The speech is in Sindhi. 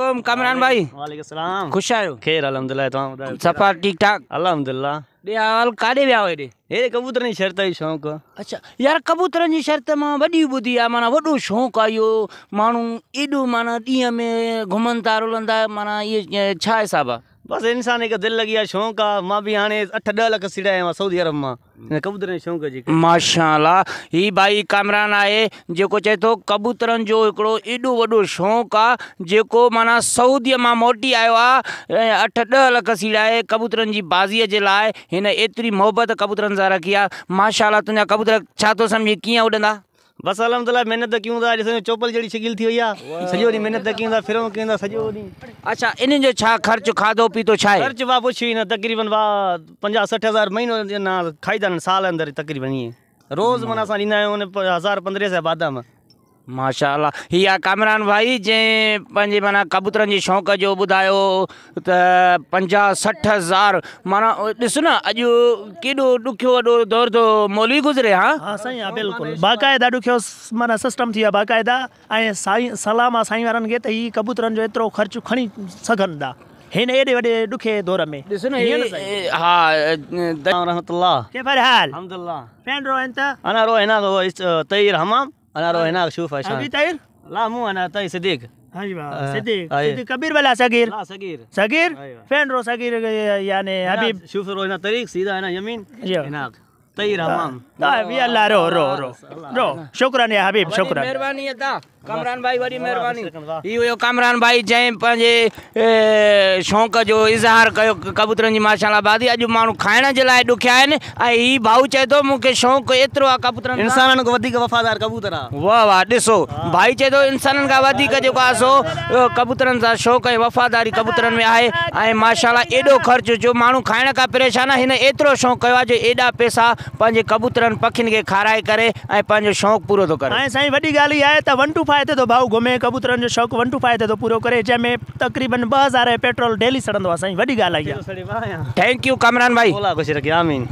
عليڪم ڪامران ڀائي. وعليڪم السلام. خوش آهيو؟ خير الحمدلله توهان ٻڌايو؟ صفا ٺيڪ ٺاڪ. الحمدلله. ڏي حال ڪاڏي ويا هو هيڏي؟ هيڏي ڪبوترن جي شرط جو شوق. اڇا يار ڪبوترن جي شرط مان وڏي ٻڌي آ معنيٰ وڏو شوق آ اهو ماڻهو ايڏو معنيٰ ڏينهن ۾ گهمن ٿا رلن ٿا معنيٰ اهي ڇا حساب آ؟ بس انسان هڪ دل لڳي آ شوق آ مان به هاڻي اٺ ڏهه لک سيڙايا آهيان سعودي عرب مان هن ڪبوترن جي شوق جي ڪري. ماشاءالله هي ڀائي ڪامران آهي جيڪو چئي ٿو ڪبوترن جو هڪڙو ايڏو وڏو شوق آ جيڪو معنيٰ سعودي مان موٽي آيو آ ۽ اٺ ڏهه لک سيڙائي ڪبوترن جي بازي جي لاء هن ايتري محبت ڪبوترن سان رکي آ ماشاءالله تنهنجا ڪبوتر ڇا ٿو سمجهين ڪيئن اڏندا. بس الحمدلله محنت ڪيون ٿا ڏسو چوپل جهڙي شڪل ٿي وئي آ سڄو ڏينهن محنت ڪيون ٿا ڦرون ڪيون ٿا سڄو ڏينهن. اڇا انهن جو ڇا خرچ کاڌو پيتو ڇا آهي. خرچ وا پڇ ئي نه تقريبن وا 50 60 هزار مهينو نه کائيندا آهن سال اندر تقريبن ائين روز معنيٰ اسان ڏيندا آهيون هزار 15 سئو بادام. ماشاء الله هي آ ڪامران ڀائي جنهن پنهنجي معنيٰ ڪبوترن جي شوق جو ٻڌايو ته 50 60 هزار معنيٰ ڏس نه اڄ ڪيڏو ڏکيو وڏو دور ٿو مولوي گذري ها. ها سائين ها بلڪل باقاعده ڏکيو معنيٰ سسٽم ٿي ويو آ باقاعده ۽ سائين سلام آ سائين وارن کي ته هي ڪبوترن جو ايترو خرچ کڻي سگهن ٿا هن ايڏي وڏي ڏکي دور ۾. ڏس نه هي ها. رحمت الله. ڪيف الحال. الحمد لله. فين رو انت. انا رو هناك طير حمام انا رو هناك شوف عشان. ابي طير. لا مو انا طير صديق. ايوه صديق صديق كبير ولا صغير؟ لا صغير. صغير؟ ايوه. فين رو صغير يعني حبيب؟ شوف رو هنا طريق سيدا هنا يمين ايوه هناك طير حمام. طيب يلا رو رو رو رو شكرا يا حبيب شكرا. مهرباني ادا ڪامران ڀائي وڏي مهرباني. هي هيو ڪامران ڀائي جنهن پنهنجي شوق جو اظهار ڪيو ڪبوترن جي ماشاءالله بازي اڄ ماڻهو کائڻ جي لاء ڏکيا آهن ۽ هي ڀائو چئي ٿو مون کي شوق ايترو آهي ڪبوترن سان. انسانن کان وڌيڪ وفادار ڪبوتر آ. واه واه ڏسو ڀائي چئي ٿو انسانن کان وڌيڪ جيڪو آهي سو ڪبوترن سان شوق ۽ وفاداري ڪبوترن ۾ آهي ۽ ماشاءالله ايڏو خرچ جو ماڻهو کائڻ کان پريشان آهي هن ايترو شوق ڪيو آهي جو ايڏا پئسا پنهنجي ڪبوترن پکين کي کارائي ڪري ۽ پنهنجو شوق پورو ٿو ڪري. ۽ سائين وڏي ڳالهه اها آهي ته ون ٽو فائيو تي ٿو ڀائو گهمي ڪبوترن جو شوق ون ٽو فائيو تي ٿو پورو ڪري جنهن ۾ تقريبن 2000 جو پيٽرول ڊيلي سڙندو آهي سائين وڏي ڳالهه آهي اها. Thank you Kamran ڀائي. مولا خوش رکي آمين.